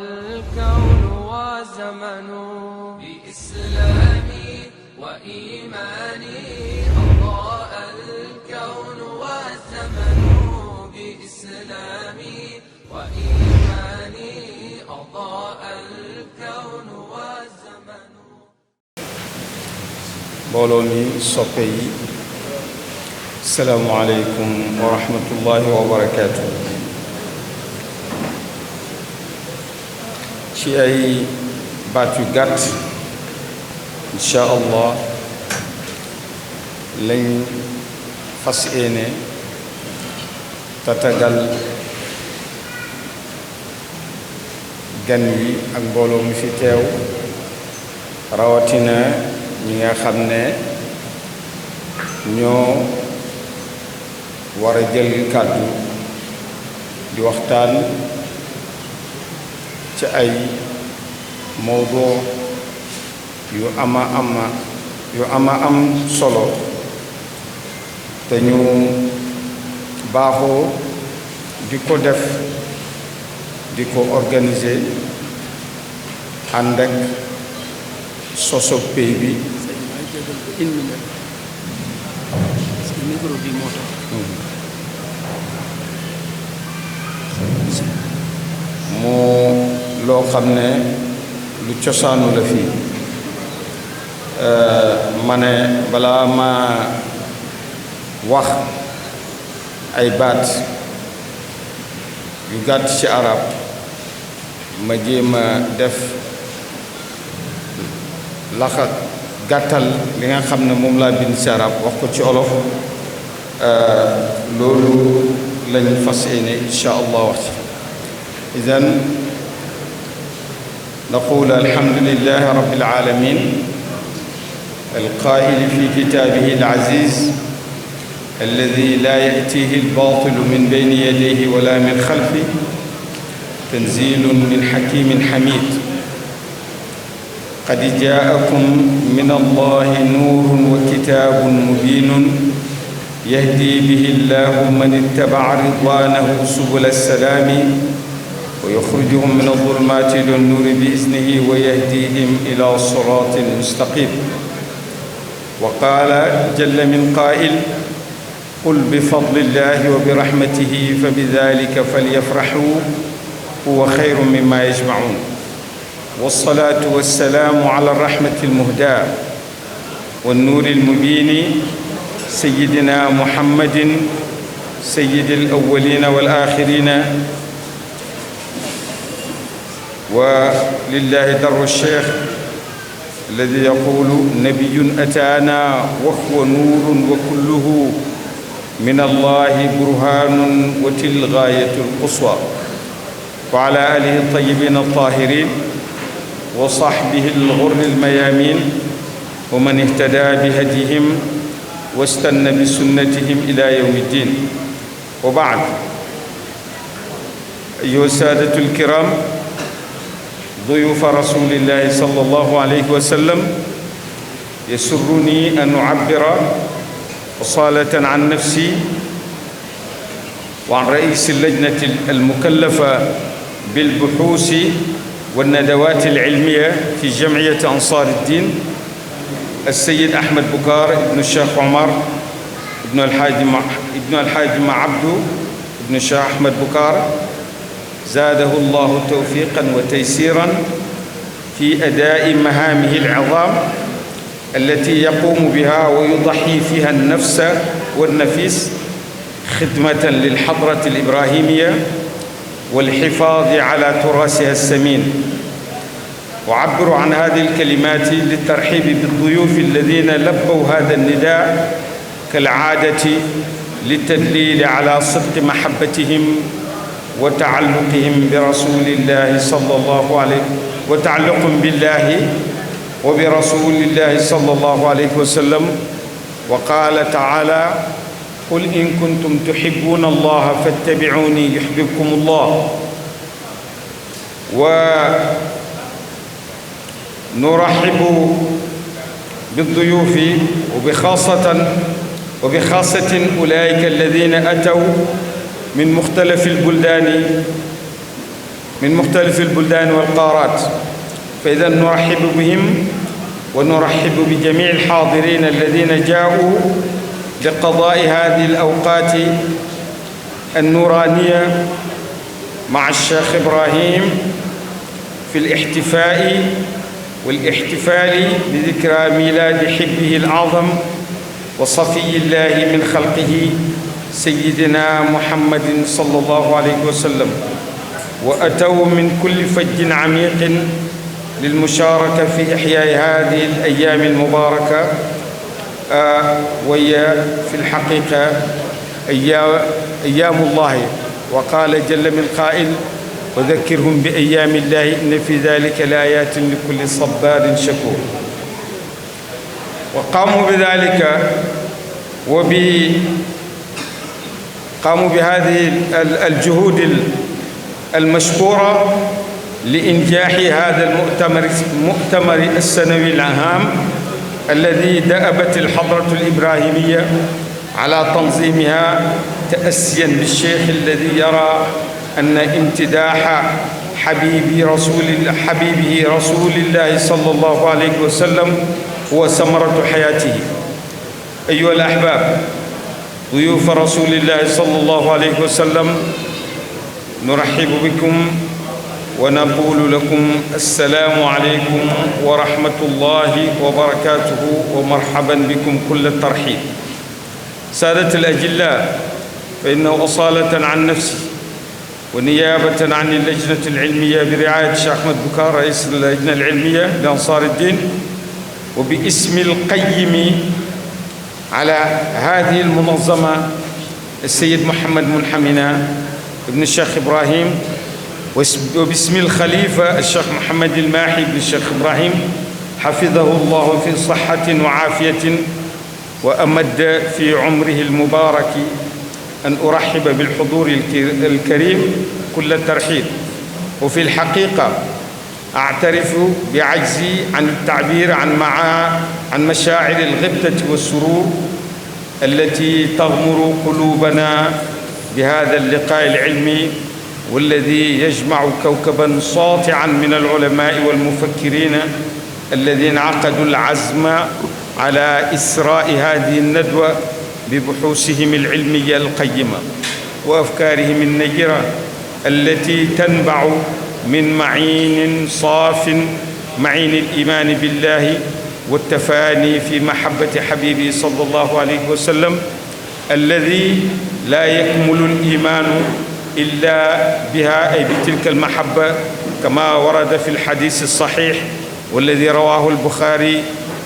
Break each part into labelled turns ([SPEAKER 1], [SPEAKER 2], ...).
[SPEAKER 1] الكون والزمن بإسلامي وإيماني أضاء الكون والزمن بإسلامي وإيماني أضاء الكون والزمن.
[SPEAKER 2] mbooloo mi soppe yi asalaamualeykum wa rahmatullahi wa barakaatu. ci ay baat yu gàtt incha allah lañ fas yéene tatagal gan yi ak mbooloo mi fi teew, rawatina ñi nga xam ne ñoo war a jël kàddu di waxtaan ci ay mawdu yu ama am solo te ñu baaxoo di ko def, di ko organiser ànd ak soso pay bi mu loo xam ne lu cosaanu la fii. ma ne balaa ma wax ay baat yu gàtt ci arab, ma jéem a def laxa gàttal li nga xam ne moom laa bind ci arab wax ko ci olof. loolu lañ fas yéene insha allah wax ci. idan naqul alhamdulillahi rabbil alamin القائل في كتابه العزيز الذي لا يأتيه الباطل من بين يديه ولا من خلفه تنزيل من حكيم حميد قد جاءكم من الله نور وكتاب مبين يهدي به الله من اتبع رضوانه سبل السلام ويخرجهم من الظلمات إلى النور بإذنه ويهديهم إلى صراط مستقيم. وقال جل من قائل قل بفضل الله وبرحمته فبذلك فليفرحوا هو خير مما يجمعون. والصلاة والسلام على الرحمة المهداة والنور المبين سيدنا محمد سيد الأولين والآخرين. ولله در الشيخ الذي يقول نبي أتانا وهو نور وكله من الله برهان وتل غاية القصوى. وعلى آله الطيبين الطاهرين وصحبه الغر الميامين ومن اهتدى بهديهم واستنى بسنتهم إلى يوم الدين. وبعد، أيها السادة الكرام ضيوف رسول الله صلى الله عليه وسلم، يسرني أن أعبر أصالة عن نفسي وعن رئيس اللجنة المكلفة بالبحوث والندوات العلمية في جمعية أنصار الدين السيد أحمد بكار ابن الشيخ عمر ابن الحاج عبدو ابن الشيخ أحمد بكار، زاده الله توفيقا وتيسيرا في أداء مهامه العظام التي يقوم بها ويضحي فيها النفس والنفيس خدمة للحضرة الإبراهيمية والحفاظ على تراثها الثمين. وعبر عن هذه الكلمات للترحيب بالضيوف الذين لبوا هذا النداء كالعادة للتدليل على صدق محبتهم وتعلقهم برسول الله صلى الله عليه وتعلقهم بالله وبرسول الله صلى الله عليه وسلم. وقال تعالى قل إن كنتم تحبون الله فاتبعوني يحببكم الله. ونرحب بالضيوف وبخاصة أولئك الذين أتوا من مختلف البلدان من مختلف البلدان والقارات، فإذا نرحب بهم ونرحب بجميع الحاضرين الذين جاءوا لقضاء هذه الأوقات النورانية مع الشيخ إبراهيم في الاحتفاء والاحتفال بذكرى ميلاد حبه الأعظم وصفي الله من خلقه سيدنا محمد صلى الله عليه وسلم، وأتوا من كل فج عميق للمشاركة في إحياء هذه الأيام المباركة، وهي في الحقيقة أيام الله. وقال جل من قائل: وذكرهم بأيام الله إن في ذلك لآيات لكل صبار شكور. وقاموا بذلك قاموا بهذه الجهود المشكورة لإنجاح هذا المؤتمر السنوي الهام الذي دأبت الحضرة الإبراهيمية على تنظيمها تأسيا بالشيخ الذي يرى أن امتداح حبيبه رسول الله صلى الله عليه وسلم هو ثمرة حياته. أيها الأحباب، ضيوف رسول الله صلى الله عليه وسلم، نرحب بكم ونقول لكم السلام عليكم ورحمة الله وبركاته، ومرحبا بكم كل الترحيب. سادة الأجلاء، فإنه أصالة عن نفسي ونيابة عن اللجنة العلمية برعاية الشيخ أحمد بكار رئيس اللجنة العلمية لأنصار الدين، وباسم القيم على هذه المنظمة السيد محمد منحمنا ابن الشيخ إبراهيم، وباسم الخليفة الشيخ محمد الماحي بن الشيخ إبراهيم حفظه الله في صحة وعافية وأمد في عمره المبارك، أن أرحب بالحضور الكريم كل الترحيب. وفي الحقيقة أعترف بعجزي عن التعبير عن مشاعر الغبطة والسرور التي تغمر قلوبنا بهذا اللقاء العلمي، والذي يجمع كوكبا ساطعا من العلماء والمفكرين الذين عقدوا العزم على إسراء هذه الندوة ببحوثهم العلمية القيمة وأفكارهم النيرة التي تنبع من معين صاف، معين الإيمان بالله والتفاني في محبة حبيبه صلى الله عليه وسلم، الذي لا يكمل الإيمان إلا بها، أي بتلك المحبة، كما ورد في الحديث الصحيح والذي رواه البخاري: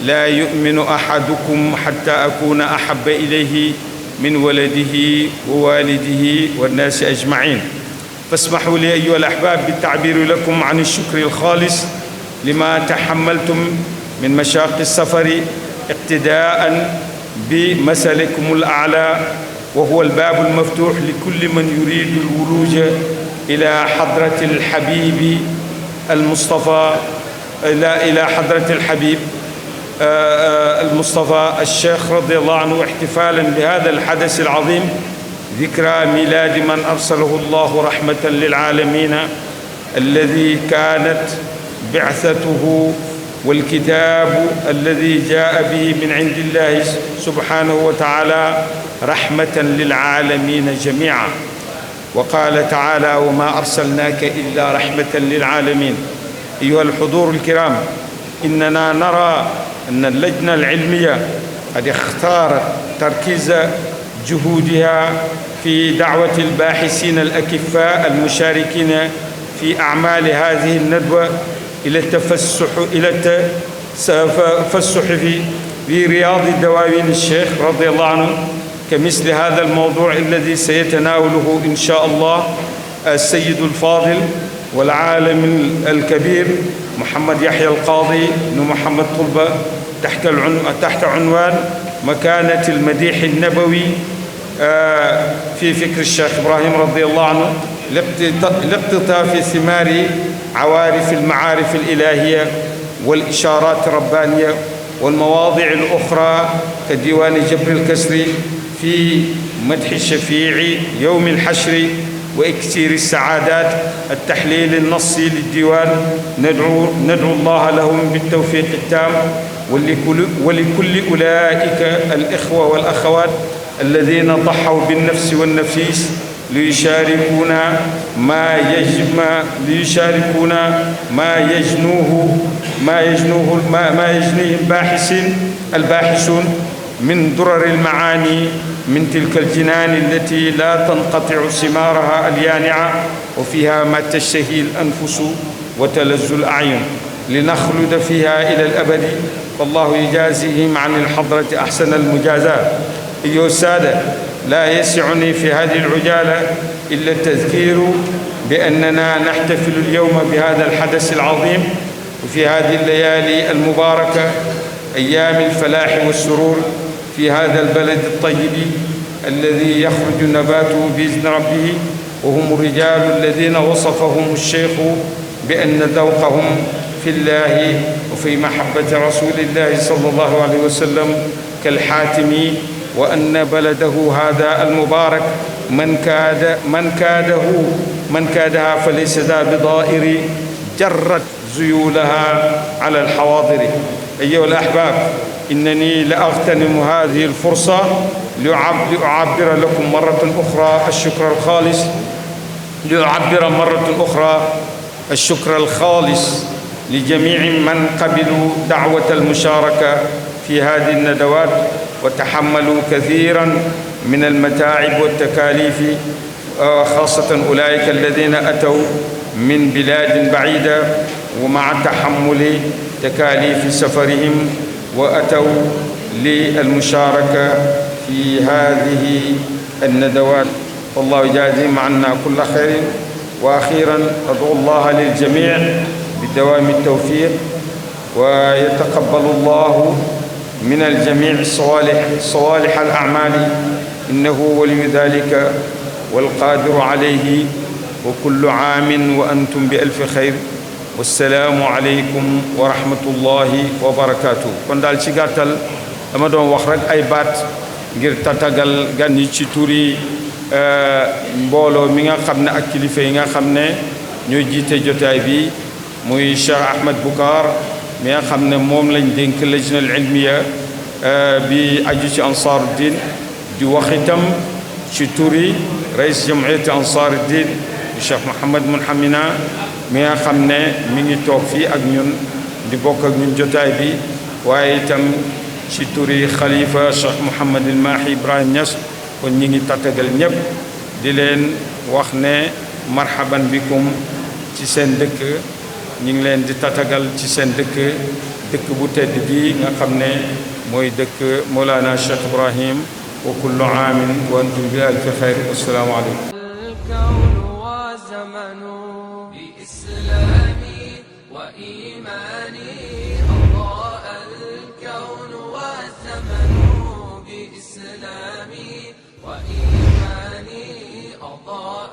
[SPEAKER 2] لا يؤمن أحدكم حتى أكون أحب إليه من ولده ووالده والناس أجمعين. فاسمحوا لي أيها الأحباب بالتعبير لكم عن الشكر الخالص لما تحملتم من مشاق السفر اقتداء بمثلكم الأعلى، وهو الباب المفتوح لكل من يريد الولوج إلى حضرة الحبيب المصطفى، إلى حضرة الحبيب المصطفى الشيخ رضي الله عنه، احتفالا بهذا الحدث العظيم، ذكرى ميلاد من أرسله الله رحمة للعالمين، الذي كانت بعثته والكتاب الذي جاء به من عند الله سبحانه وتعالى رحمة للعالمين جميعا. وقال تعالى: وما أرسلناك إلا رحمة للعالمين. أيها الحضور الكرام، إننا نرى أن اللجنة العلمية قد اختارت تركيز جهودها في دعوة الباحثين الأكفاء المشاركين في أعمال هذه الندوة إلى التفسح في رياض دواوين الشيخ رضي الله عنه، كمثل هذا الموضوع الذي سيتناوله إن شاء الله السيد الفاضل والعالم الكبير محمد يحيى القاضي بن محمد طلبة تحت عنوان مكانة المديح النبوي في فكر الشيخ إبراهيم رضي الله عنه، لاقتطاف ثمار عوارف المعارف الإلهية والإشارات الربانية والمواضع الأخرى كديوان جبر الكسري في مدح الشفيع يوم الحشر وإكسير السعادات التحليل النصي للديوان. ندعو الله لهم بالتوفيق التام، ولكل أولئك الإخوة والأخوات الذين ضحوا بالنفس والنفيس ليشاركونا ما يجنيه الباحثون من درر المعاني من تلك الجنان التي لا تنقطع ثمارها اليانعة، وفيها ما تشتهي الأنفس وتلذ الأعين، لنخلد فيها إلى الأبد. فالله يجازيهم عن الحضرة أحسن المجازاة. أيها السادة، لا يسعني في هذه العجالة إلا التذكير بأننا نحتفل اليوم بهذا الحدث العظيم، وفي هذه الليالي المباركة أيام الفلاح والسرور في هذا البلد الطيب الذي يخرج نباته بإذن ربه، وهم الرجال الذين وصفهم الشيخ بأن ذوقهم في الله وفي محبة رسول الله صلى الله عليه وسلم كالحاتم، وأن بلده هذا المبارك من كادها فليس ذا بضائر جرت ذيولها على الحواضر. أيها الأحباب، إنني لأغتنم هذه الفرصة لأعبر لكم مرة أخرى الشكر الخالص لجميع من قبلوا دعوة المشاركة في هذه الندوات وتحملوا كثيرا من المتاعب والتكاليف، خاصة أولئك الذين أتوا من بلاد بعيدة ومع تحمل تكاليف سفرهم وأتوا للمشاركة في هذه الندوات. والله يجازيهم عنا كل خير. وأخيرا أدعو الله للجميع بدوام التوفيق، ويتقبل الله من الجميع صالح الأعمال، إنه ولي ذلك والقادر عليه. وكل عام وأنتم بألف خير، والسلام عليكم ورحمة الله وبركاته. kon daal ci gàttal dama doon wax rek ay baat ngir tatagal gan yi ci turi mbooloo mi nga xam ne ak kilifa yi nga xam ne ñoo jiite jotaay bi, muy Cheikh Ahmed Boucar mi nga xam ne moom lañ dénk lajna al ilmiya bi aju ci Ansaruddin, di wax itam ci turi rais jamiyati Ansaruddin Cheikh Mouhamad Mounhamina mi nga xam ne mi ngi toog fii ak ñun di bokk ak ñun jotaay bi, waaye itam ci turi xalifa Cheikh Mouhamad El Mahi Ibrahim Niass. kon ñi ngi tàttagal ñëpp di leen wax ne marhaban bikum ci seen dëkk, ñi ngi leen di tàttagal ci seen dëkk bu tedd bi nga xam ne mooy dëkk Mawlana Cheikh Ibrahim. wa kullu aamin wa antum bi alfi xayr. assalaamu aleykum.
[SPEAKER 1] وإيماني أضاء